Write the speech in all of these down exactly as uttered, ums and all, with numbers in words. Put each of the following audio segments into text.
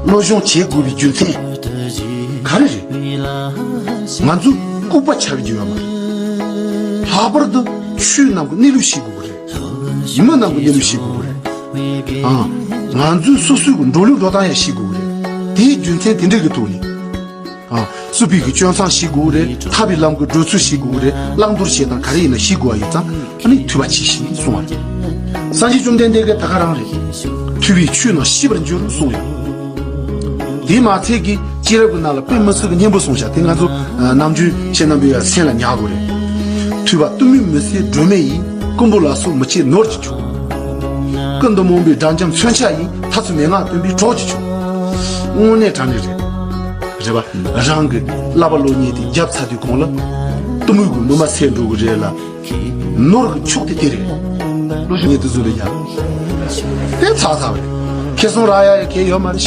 སློབ་སྦྱོང་བྱེད་དགོས་པའི་རྒྱུ་མཚན་ག་རེ་རེད། ང་ཚོ་ལྐུགས་པ་ཆགས་ཀྱི་ཡོད་མ་རེད། ལྷག་པར་དུ་ཆོས་རྣམས་ཀྱི་གནས་ལུགས་ཤེས་དགོས་ཀྱི་རེད། མི་རྣམས་ཀྱི་གནས་ལུགས་ཤེས་དགོས་ཀྱི་རེད། ཨང་། ང་ཚོའི་སོ་སོའི་གི་འགྲོ་ལུགས་འགྲོ་སྟངས་ཡང་ཤེས་དགོས་ཀྱི་རེད། དེའི་རྒྱུ་མཚན་དེ་འདྲ་གི་ཐོག་ནས། ཨང་། སྲིད་པའི་གི་སྤྱོད་བཟང་ཤེས་དགོས་ཀྱི་རེད། ཐར་པའི་ལམ་གྱི་བགྲོད་ཚུལ་ཤེས་དགོས་ཀྱི་རེད། བླང་དོར་བྱེད་སྟངས་ག་རེ་ཡིན་ན་ཤེས་དགོས་པ་ཡིན་ཙང་། ཨ་ནི་ཐོས་པ་གྱིས་ཤིག་གསུང་བ་རེད། སངས་རྒྱས་བཅོམ་ལྡན་འདས་ཀྱིས་ད་ག་རང་རེད། ཐོས་པས་ཆོས་རྣམས་ཤེས་པར་འགྱུར་གསུངས་ཡོད། དེ་མ་ཚད་ཀྱི་སྐྱེས་རབས་ཀྱི་ནང་ལ་དཔེ་མི་སྲིད་ཀྱི་སྙན་པོ་གསུངས་ཤག་དེ་ང་ཚོ་ནམ་རྒྱུན་ཁྱེད་རྣམ་པས་ཡང་སེམས་ལ་ཉར་དགོས་རེད། ཐོས་པ་གཏི་མུག་མི་སེལ་སྒྲོན་མེ་ཡིས། རྐུན་པོ་ལ་སོགས་མི་བྱེད་ནོར་གྱིས་ཕྱུག་རྐུན་དུ་རྨོངས་པའི་དགྲ་འཇོམས་མཚོན་ཆ་ཡིས། མཐའ་ཚུན་མན་ངག་སྟོན་པའི་གྲོགས་ཀྱིས་ཕྱུག་དངོས་གནས་དྲང་གནས་རེད། རེད་པ། རང་གི་བསླབ་པ་སློབ་གཉེར་དེ་བརྒྱབ་ཚར་དུས་གོང་ལ། གཏི་མུག་གི་མུ་མ་སེལ་འགྲོ་གི་རེད་ལ། ནོར་གྱི་མཆོག་དེ་དེ་རེད། སློབ་སྦྱོང་ངས་དེ་ཚོ་ལ་ཡ། དེ་ཚར་ཚར་བ་རེད། ཁེ་བཟང་རག་ཡ་ཡ་གལ་ཡོད་མ་རེད།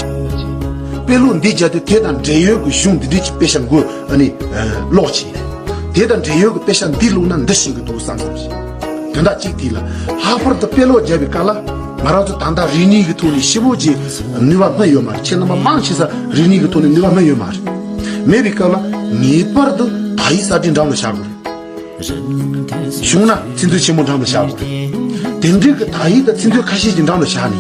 དཔེ་ཀློག་འདི་བརྒྱབ་དུས་དེ་དང་འབྲེལ་ཡོད་ཀྱི་གཞུང་འདི་འདྲའི་ཅིག་དཔེ་ཆ་འགོད་ཨ་ནི་ཀློག་བྱས། དེ་དང་འབྲེལ་ཡོད་ཀྱི་དཔེ་ཆ་འདི་ཀློག་ན་འདི་ཤེས་ཀྱི་འདུག་བསམ་བསམ་ཞིག་དོན་དག་གཅིག་དེ་ལ། ལྷག་པར་དུ་དཔེ་ཀློག་བརྒྱབ་པའི་སྐབས་ལ། ང་རང་ཚོ་ད་ལྟ་རིག་གནས་ཀྱི་ཐོག་ནས་ཞེ་པོ་ཅིག་ནུས་པ་སྨིན་ཡོད་མ་རེད། ཁྱེད་རྣམ་པ་མང་ཆེ་ས་རིག་གནས་ཀྱི་ཐོག་ནས་ནུས་པ་སྨིན་ཡོད་མ་རེད། མེད་པའི་སྐབས་ལ་ངེས་པར་དུ་དག་ཡིག་གསར་བསྒྲེངས་འགྲམ་ལ་བཞག་དགོས་རེད། བྱུང་ན་ཚིག་མཛོད་ཆེན་མོ་འགྲམ་ལ་བཞག་དགོས་རེད། དེ་འདྲའི་གི་དག་ཡིག་དང་ཚིག་མཛོད་ཁ་ཤས་ཀྱི་འགྲམ་ལ་བཞག་ནས།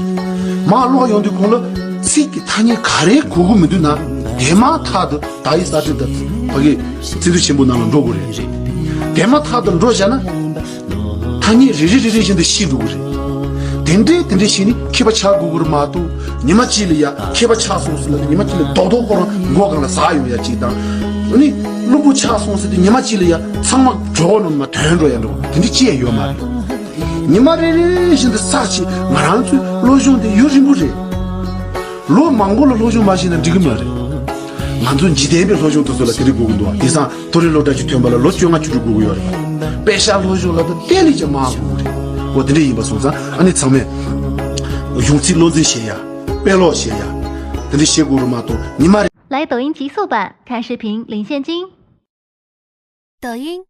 མར་ཀློག་ཡོང་དུས་གོང་ལ་ཚིག་གི་ཐ་སྙད་ག་རེ་གོ་གི་མི་འདུག་ན། དེ་མ་ཐག་ཏུ་དག་ཡིག་གསར་བསྒྲེངས་དང་ཕ་གི་ཚིག་མཛོད་ཆེན་པོ་ནང་ལ་འགྲོ་དགོས་རེད། དེ་མ་ཐག་ཏུ་འགྲོ་བཞག་ན། ཐ་སྙད་རེ་རེ་རེ་རེ་བཞིན་དུ་ཤེས་འགྲོ་གི་རེད། དེ་འདྲའི་དེ་འདྲའི་ཤེས་ནས་མཁས་པ་ཆགས་དགོས་ཀྱི་རེད་མ་གཏོགས། ཉི་མ་གཅིག་ལ་ཡ་མཁས་པ་ཆགས་སོང་ཟེར་ལབ་དུས་ཉི་མ་གཅིག་ལ་རྡོག་རྡོག་ཁོ་རང་མགོ་སྒང་ལ་ཟག་ཡོང་ཡ་གཅིག་དང་། ཨ་ནི་སློབ་བུ་ཆགས་སོང་ཟེར་དུས་ཉི་མ་གཅིག་ལ་ཡ་ཚང་མ་གྲོགས་ནང་མ་དོན་འགྲོ་ཡ་འགྲོ་དེ་འདྲ་ཅི་ཡང་ཡོད་མ་རེད། ཉི་མ་རེ་རེ་བཞིན་དུ་བསགས་བྱས་ང་རང་ཚོའི་སློབ་སྦྱོང་དེ་ཡུན་རིང་པོ་རེད། ལོ་མང་པོ་ལ་སློབ་སྦྱོང་མ་བྱས་ན་འགྲིག་གི་མ་རེད། ང་ཚོ་འཇིག་རྟེན་པའི་སློབ་སྦྱོང་དེ་ཚོ་ལ་དེ་རིགས་དགོས་ཀྱི་འདུག་དེང་སང་མཐོ་རིམ་སློབ་གྲྭ་ཅིག་ཐོན་པ་ལ་ལོ་བཅོ་ལྔ་བཅུ་དྲུག་དགོས་ཀྱི་ཡོད་རེད། པེ་ཤག་སློབ་སྦྱོང་ལ་ད་དེ་ལས་ཀྱང་མང་དགོས་ཀྱི་རེད། འོ་དེ་འདྲ་ཡིན་པ་སོང་ཙང་ཨ་ནི་ཚང་མས་གཞུང་ཚིག་བློ་འཛིན་བྱེད་ཡ། དཔེ་ཀློག་བྱེད་ཡ། དེ་འདྲ་བྱེད་དགོས་རེད་མ་གཏོགས་ཉི་མ་རེ། 来抖音极速版，看视频领现金。抖音